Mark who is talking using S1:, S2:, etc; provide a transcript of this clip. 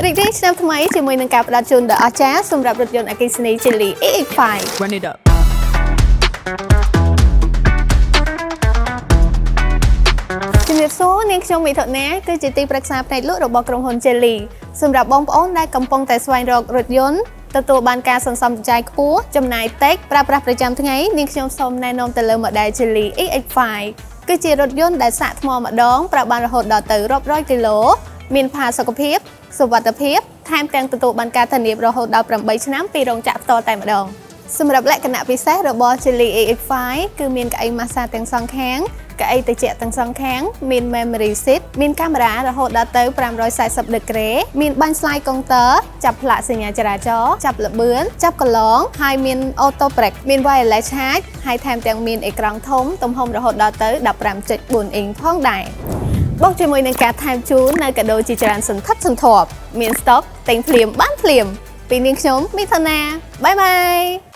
S1: រីករាយឆ្នាំថ្មីជាមួយនឹងការផ្ដល់ជូនដ៏អស្ចារ្យសម្រាប់រថយន្តអគ្គិសនី Geely EX5។
S2: Run it up.
S1: ជំរាបសួរនាងខ្ញុំមិថុនាគឺជាទីប្រឹក្សាផ្នែកលក់របស់ក្រុមហ៊ុន Geely សម្រាប់បងប្អូនដែលកំពុងតែស្វែងរករថយន្តទទួលបានការសន្សំសំចៃខ្ពស់ចំណាយតិចប្រើប្រាស់ប្រចាំថ្ងៃនាងខ្ញុំសូមណែនាំទៅលើ model Geely EX5 គឺជារថយន្តដែលសាកថ្មម្ដងប្រើបានរហូតដល់ទៅរាប់រយគីឡូមានផាសុកភាពសុវត្ថិភាពថែមទាំងទទួលបានការធានារហូតដល់8ឆ្នាំពីរោងចក្រផ្ទាល់តែម្ដងសម្រាប់លក្ខណៈពិសេសរបស់ Geely EX5 គឺមានកៅអីម៉ាស្សាទាំងសងខាងកៅអីត្រជាក់ទាំងសងខាង មាន memory seat មានកាមេរ៉ារហូតដល់ទៅ540ដឺក្រេមានបាញ់ស្លាយកុងទ័រចាប់ផ្លាកសញ្ញាចរាចរណ៍ចាប់ល្បឿនចាប់កន្លងហើយមាន auto brake មាន wireless charge ហើយថែមទាំងមានអេក្រង់ធំទំហំរហូតដល់ទៅ15.4អ៊ីងផងដែរបូកជាមួយនឹងការថែមជូននៅកាដូជាច្រើនសន្ធឹកសន្ធាប់មានស្តុកទិញភ្លាមបានភ្លាមពីនាងខ្ញុំមិថុនា bye bye.